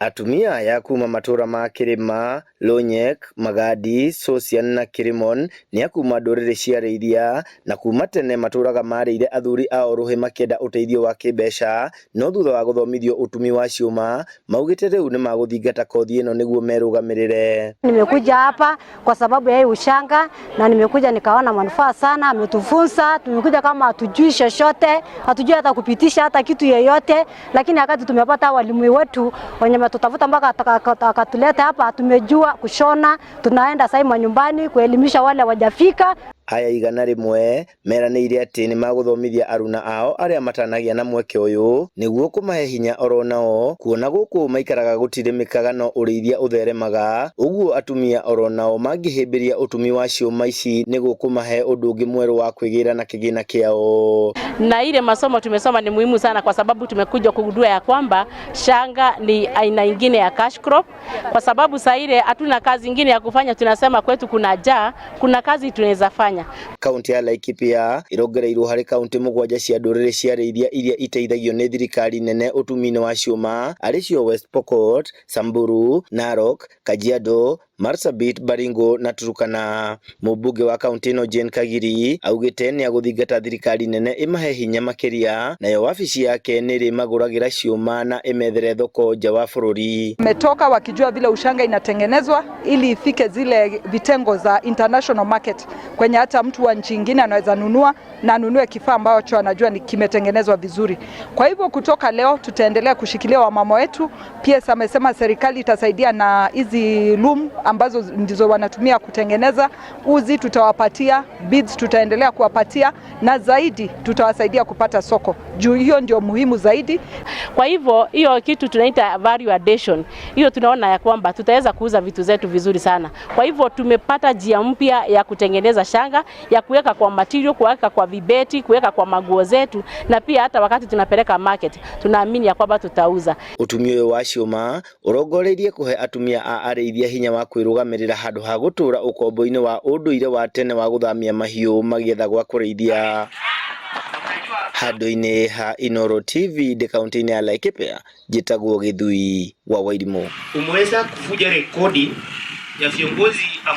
Atumia aya kuma matura ma Kirima, Lunyek, Magadi, Sosian na Kirimon ni a kuma ndũrĩrĩ cia arĩithia na kuma tene matũraga marĩire athuri ao rũhĩ makĩenda ũteithio wa kĩmbeca, no thutha wa gũthomithio ũtumi wa ciũma maugĩte rĩu nĩmagũthingata kothi ĩno nĩguo merũgamĩrĩre. Nimekuja hapa kwa sababu ya hii ushanga na nimekuja nikaona manufaa sana. Ametufunza, tumekuja kama hatujui chochote, hatujui hata kupitisha hata kitu yeyote, lakini wakati tumepata walimu wetu wenye wametutafuta mpaka akatuleta hapa, tumejua kushona. Tunaenda sasa manyumbani kuelimisha wale wajafika. Aya 100 meranĩire atĩ nĩmagũthomithia aruna ao arĩa matanagĩa na mweke ũyũ nĩguo kũmahe hinya oro nao kuona gũkũ maikaraga gũtirĩmĩkaga no ũrĩithia ũtheremaga, ũguo atumia oro nao mangĩhĩmbĩria ũtumi wa ciũma ici nĩgũkũmahe ũndũ ũngĩ mwerũ wa kwĩgĩra na kĩgĩna kĩao. Na ile masomo tumesoma ni muhimu sana kwa sababu tumekuja kugundua ya kwamba shanga ni aina ingine ya cash crop, kwa sababu saa ile hatuna kazi ingine ya kufanya. Tunasema kwetu kuna jaa, kuna kazi tunaweza fanya. Kaunti ya Laikipia ĩrongereirwo harĩ kaunti 7 cia ndũrĩrĩ cia arĩithia iria iteithagio nĩ thirikari nene ũtumi-inĩ wa ciũma arĩ cio West Pokot, Samburu, Narok, Kajiado, Marsabit, Baringo na Turkana. Mũmbunge wa kaunti ĩno Jane Kagiri augĩte nĩagũthingata thirikari nene ĩmahe hinya makĩria, nayo wabici yake nĩrĩmagũragĩra ciũma na ĩmethere thoko nja wa bũrũri. Wametoka wakijua vile ushanga inatengenezwa ili ifike zile vitengo za international market kwenye hata mtu wa nchi ingine anaweza nunua na anunue kifaa ambacho anajua ni kimetengenezwa vizuri. Kwa hivyo kutoka leo tutaendelea kushikilia wamama wetu. PS amesema serikali itasaidia na hizi loom ambazo ndizo wanatumia kutengeneza uzi, tutawapatia beads, tutaendelea kuwapatia na zaidi tutawasaidia kupata soko juu hiyo ndio muhimu zaidi. Kwa hivyo hiyo kitu tunaita value addition, hiyo tunaona ya kwamba tutaweza kuuza vitu zetu vizuri sana. Kwa hivyo tumepata njia mpya ya kutengeneza shanga, ya kuweka kwa material, kuweka kwa vibeti, kuweka kwa maguo zetu, na pia hata wakati tunapeleka market tunaamini ya kwamba tutauza. Ũtumi ũyũ wa ciũma ũrongoreirie kũhe atumia a arĩithia hinya wa kwĩrũgamĩrĩra handũ ha gũtũra ũkombo-inĩ wa ũndũire wa tene wa gũthamia mahiũ magĩetha gwa kũrĩithia. Handũ-inĩ ha Inooro TV ndĩ kaunti-inĩ ya Laikipia, njĩtagwo Gĩthui wa Wairimũ. Umeweza kuvuja rekodi ya viongozi ambao